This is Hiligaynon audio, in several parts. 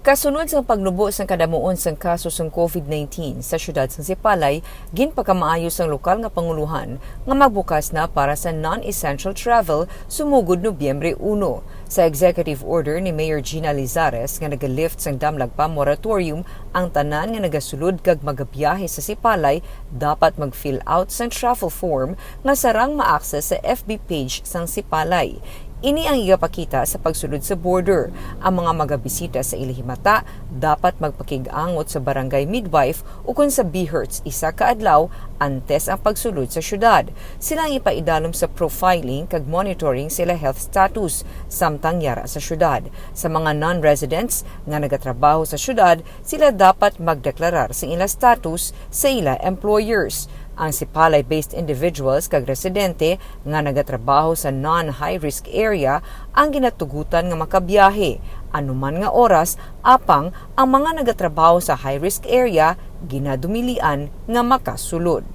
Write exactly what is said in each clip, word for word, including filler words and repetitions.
Kasunod sang pagnubo sang kadamuon sang kaso sang COVID nineteen sa siyudad sang Sipalay, ginpakamaayo sang lokal nga panguluhan nga magbukas na para sa non-essential travel sumugod Nobyembre uno. Sa executive order ni Mayor Gina Lizares nga nagalift sang damlag pa moratorium, ang tanan nga nagasulod kag magabiyahe sa Sipalay dapat mag-fill out sang travel form nga sarang ma-access sa F B page sang Sipalay. Ini ang igapakita sa pagsulod sa border. Ang mga magabisita sa ila himata dapat magpakig-angot sa barangay midwife ukon sa BHERTs isa ka adlaw antes ang pagsulod sa siyudad. Sila ang ipaidalom sa profiling kag monitoring sa ila health status samtang yara sa siyudad. Sa mga non-residents nga nagatrabaho sa siyudad, sila dapat magdeklarar sa ila status sa ila employers. Ang Sipalay-based individuals kag residente nga nagatrabaho sa non-high-risk area ang ginatugutan nga makabiyahe anuman nga oras, apang ang mga nagatrabaho sa high-risk area ginadumilian nga makasulod.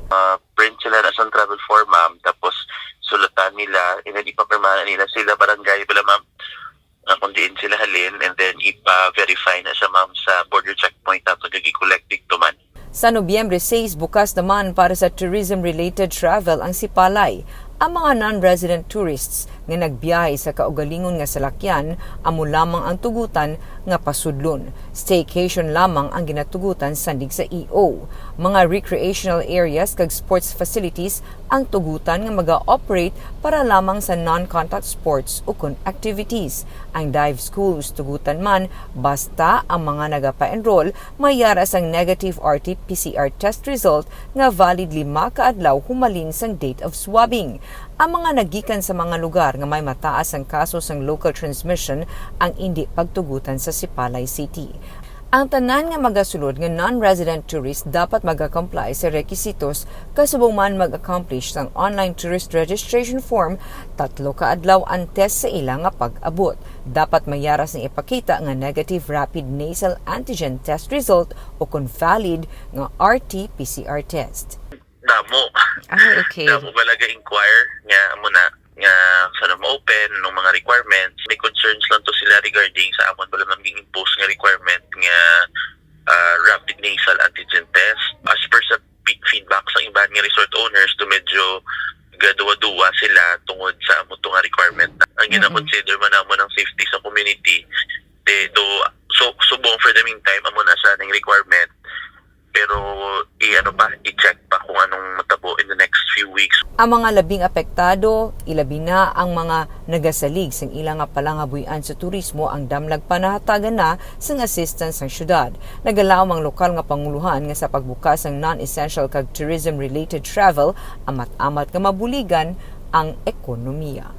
Print sila na sa travel form, ma'am, tapos sulatan nila, and then ipapirmahan nila sila barangay bala, ma'am, uh, kung diin sila halin, and then ipa-verify na siya, ma'am, sa border checkpoint nato, kag i-collect didto man. Sa Nobyembre sais, bukas naman para sa tourism-related travel ang Sipalay. Ang mga non-resident tourists nga nagbiyahe sa kaugalingon nga salakyan amo lamang ang tugutan nga pasudlon. Staycation lamang ang ginatugutan sandig sa E O. Mga recreational areas kag sports facilities ang tugutan nga maga-operate para lamang sa non-contact sports ukon activities. Ang dive schools tugutan man basta ang mga nagapa-enroll may yara sang negative R T P C R test result nga valid lima ka adlaw humalin sang date of swabbing. Ang mga nagikan sa mga lugar nga may mataas ang kaso sang local transmission ang indi pagtugutan sa Sipalay City. Ang tanan nga magasulod nga non-resident tourist dapat maga-comply sa requisitos kasubong man mag-accomplish sang online tourist registration form tatlo ka adlaw antes sa ila nga pag-abot. Dapat may yara sang ipakita nga negative rapid nasal antigen test result o kon valid nga R T P C R test. Damo. Ah, okay. Damo bala ga-inquire nga amo na nga sa na ma-open ng mga requirements. May concerns lang to sila regarding sa amon bala nga gi-impose nga requirement nga ah, rapid nasal antigen test. As per sa pi- feedback sa iban nga resort owners, do medyo gaduwa-duwa sila tungod sa amo to nga requirement. Ang Mm-mm. gina-consider man namo ng safety sa community, de, do, so, subong for the meantime, amo na sa ning requirement. Pero i-ano pa, i-check pa kung anong matabo in the next few weeks. Ang mga labing apektado, ilabi na ang mga nagasalig sang ila nga palangabuy-an sa turismo, ang damlag panahatagan na sang assistance sang syudad. Nagalaom ang lokal nga panguluhan nga sa pagbukas sang non-essential kag tourism-related travel, amat-amat nga mabuligan ang ekonomiya.